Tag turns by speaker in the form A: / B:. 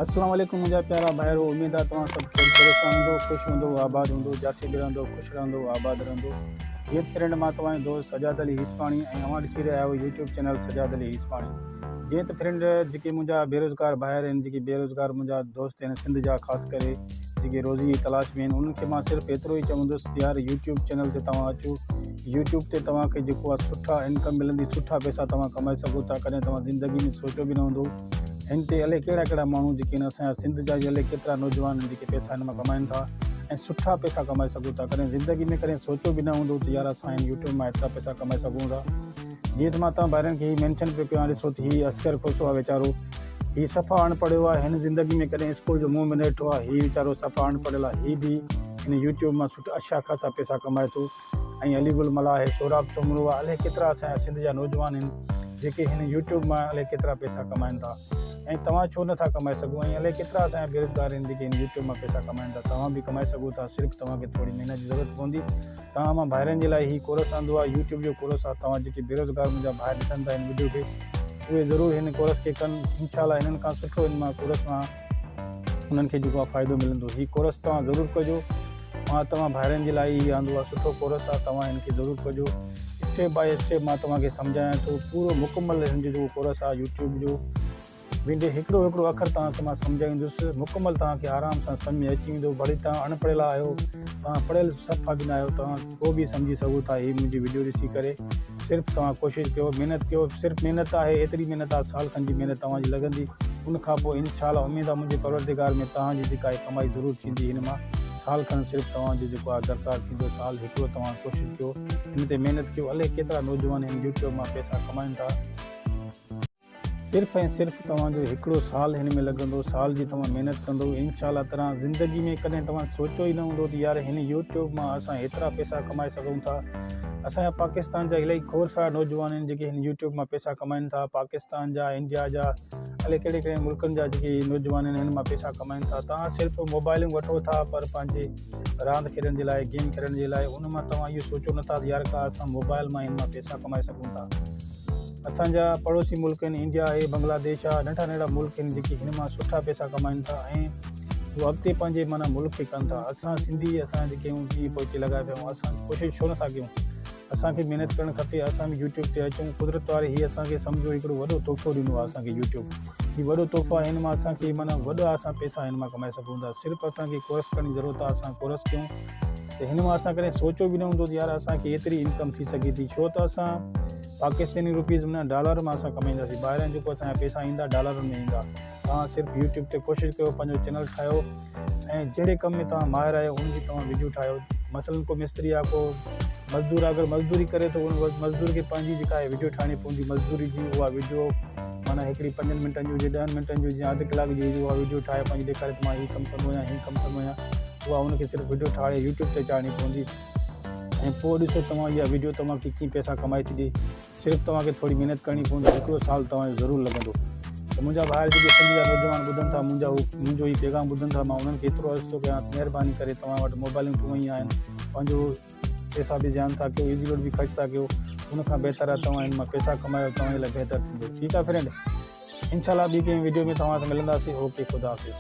A: السلام عليڪم منهنجا پيارا ڀائرو اميد آ توهان سڀ خير خيريت سان هوندو خوش هوندو آباد هوندو جاٿي به رهندو خوش رهندو آباد رهندو جيئن فرينڊ مان توهان جو دوست سجاد علي هيسپاڻي ۽ اوهان ڏسي رهيا آهيو يوٽيوب چينل سجاد علي هيسپاڻي جيئن ته فرينڊ جيڪي منهنجا بيروزگار ڀائر آهن جيڪي بيروزگار منهنجا دوست آهن سنڌ جا خاص ڪري جيڪي روزي جي تلاش ۾ آهن انهن کي مان صرف ايترو ئي چوندس ته يار يوٽيوب چينل تي توهان اچو يوٽيوب تي توهان کي جيڪو آهي سٺا انڪم ملندي سٺا پئسا توهان ڪمائي سگهو ٿا ڪڏهن توهان زندگي ۾ سوچيو به نه هوندو هن تي الائي ڪهڙا ڪهڙا ماڻهو جيڪي آهن اسان جا سنڌ جا به الائي ڪيترا نوجوان آهن جيڪي پئسا هن مان ڪمائن ٿا ۽ سٺا پئسا ڪمائي سگهون ٿا ڪڏهن زندگي ۾ ڪڏهن سوچيو به نه هوندو ته يار اسان هن يوٽيوب مان ايترا پئسا ڪمائي سگهون ٿا جيئن ته مان توهان ڀائرن کي هي مينشن پيو ڪيان ڏسو ته هي اصغر کوسو آهي ويچارو هي صفا اڻ پڙهيو آهي هن زندگي ۾ ڪڏهن اسڪول جو منهن به نه ڏٺو آهي هي ويچارو صفا اڻ پڙهيل آهي هي به هن يوٽيوب مان سٺا اڇا خاصا پئسا ڪمائي ٿو ۽ علي گل ملاح آهي، سهراب سومرو آهي، الائي ڪيترا اسان جا سنڌ جا نوجوان آهن جيڪي هن يوٽيوب مان الائي ڪيترا پئسا ڪمائن ٿا ۽ توهان ڇو نٿا ڪمائي سگهو ۽ الائي ڪيترا اسان جا بيروزگار آهن جيڪي هن يوٽيوب مان پئسا ڪمائن ٿا توهان به ڪمائي سگهو ٿا صرف توهان کي ٿوري محنت جي ضرورت پوندي توهان مان ڀائرن جي لاء هي ڪورس آندو آهي يوٽيوب جو ڪورس آهي توهان جيڪي بيروزگار منهنجا ڀائر ڏسن ٿا هن وڊيو کي اهي ضرور هن ڪورس کي ڪن انشاء الله هنن کان سٺو هن مان ڪورس مان انهن کي جيڪو آهي فائدو ملندو هي ڪورس توهان ضرور ڪجو مان توهان ڀائرن جي لاء ئي آندو آهي سٺو ڪورس آهي توهان هن کي ضرور ڪجو اسٽيپ باء اسٽيپ مان توهان کي سمجهايان ٿو پورو مڪمل هن جو جيڪو ڪورس آهي يوٽيوب جو ويندي هڪڙو هڪڙو اکر توهان کي مان سمجهائيندس مڪمل توهان کي آرام سان سمجهه ۾ اچي ويندو ڀلي توهان اڻ پڙهيل آهيو توهان پڙهيل صفا به نه آهيو توهان پوء به سمجهي سگهو ٿا هي منهنجي وڊيو ڏسي ڪري صرف توهان ڪوشش ڪيو محنت ڪيو صرف محنت آهي ايتري محنت آهي سال کن جي محنت توهان جي لڳندي ان کان پوء انشاء الله اميد آهي منهنجي پروردگار ۾ توهان جي جيڪا آهي ڪمائي ضرور ٿيندي هن مان سال کن صرف توهان جو جيڪو آهي درڪار ٿيندو سال هڪڙو توهان ڪوشش ڪيو هن تي محنت ڪيو الائي ڪيترا نوجوان هن يوٽيوب مان پئسا ڪمائن ٿا. صرف ۽ صرف توهان جو هڪڙو سال هن ۾ لڳندو سال جي توهان محنت ڪندو انشاء الله تعالي زندگي ۾ ڪڏهن توهان سوچيو ئي نه هوندو ته يار هن يوٽيوب مان اسان هيترا پئسا ڪمائي سگهون ٿا اسان جا پاڪستان جا الائي کوڙ سارا نوجوان آهن جيڪي هن يوٽيوب مان پئسا ڪمائن ٿا پاڪستان جا انڊيا جا الائي ڪهڙي ڪهڙي ملڪن جا جيڪي نوجوان آهن هن مان پئسا ڪمائن ٿا توهان صرف موبائلون وٺو ٿا پر پنهنجي راند کيڏڻ جي لاء گيم کيڏڻ جي لاء ان مان توهان اهو سوچو نٿا ته يار ڪا اسان موبائل مان هن مان پئسا ڪمائي سگهون ٿا اسان جا پڙوسي ملڪ آهن انڊيا آهي بنگلاديش آهي ننڍا ننڍا ملڪ آهن جيڪي هن مان سٺا پئسا ڪمائن ٿا ۽ هو اڳتي پنهنجي معنيٰ ملڪ کي ڪن ٿا اسان سنڌي اسان جيڪي آهيون جيئن پوئتي لڳا پيا آهيون اسان ڪوشش ڇو نٿا ڪيون اسان کي محنت ڪرڻ کپي اسان به يوٽيوب تي اچون قدرت واري هي اسان کي سمجهو هڪڙو وڏو تحفو ڏنو آهي اسان کي يوٽيوب هي وڏو تحفو آهي هن مان اسان کي معنيٰ وڏا اسان پئسا هن مان ڪمائي سگهون ٿا صرف اسان کي ڪورس ڪرڻ جي ضرورت آهي اسان ڪورس ڪيون ته هن مان اسان ڪڏهن سوچيو به نه هوندو ته يار اسان کي ايتري انڪم ٿي سگهي ٿي ڇو ته اسان پاڪستاني روپيز ۾ نه ڊالر مان اسان ڪمائينداسين ٻاهران جيڪو اسان جا پئسا ايندا ڊالرن ۾ ايندا توهان صرف يوٽيوب تي ڪوشش ڪيو پنهنجو چينل ٺاهيو ۽ جهڙي ڪم ۾ توهان ماهر آهيو ان جي توهان ويڊيو ٺاهيو مثلا ڪو مستري آهي ڪو مزدور آهي اگر مزدوري ڪري ٿو ان وقت مزدور کي پنهنجي جيڪا آهي ويڊيو ٺاهڻي پوندي مزدوري جي اها ويڊيو معنيٰ هڪڙي پنجن منٽن جي هجي ڏهن منٽن جي هجي اڌ ڪلاڪ جي هجي اها ويڊيو ٺاهي پنهنجي ڏيکاري ته مان هي ڪم ڪندو آهيان هي ڪم ڪندو آهيان اها ان کي صرف وڊيو ٺاهي يوٽيوب تي چاڙهڻي پوندي ۽ پوء ڏسو توهان اها وڊيو توهان کي ڪيئن پئسا ڪمائي ٿي ڏي صرف توهان کي ٿوري محنت ڪرڻي پوندي هڪڙو سال توهان جو ضرور لڳندو ته منهنجا ڀائر جيڪي سنڌ جا نوجوان ٻڌن ٿا منهنجا هو منهنجو هي پيغام ٻڌن ٿا مان انهن کي ايترو عرض ٿو ڪيان ته مهرباني ڪري توهان وٽ موبائلون ٿي ويون آهن پنهنجو پئسا به زيان ٿا ڪيو ايزي لوڊ به خرچ ٿا ڪيو ان کان بهتر آهي توهان هن مان پئسا ڪمايو توهان جي لاء بهتر ٿيندو ٺيڪ آهي فرينڊ انشاء الله ٻي ڪنهن وڊيو ۾ توهان سان ملنداسين اوڪي خدا حافظ.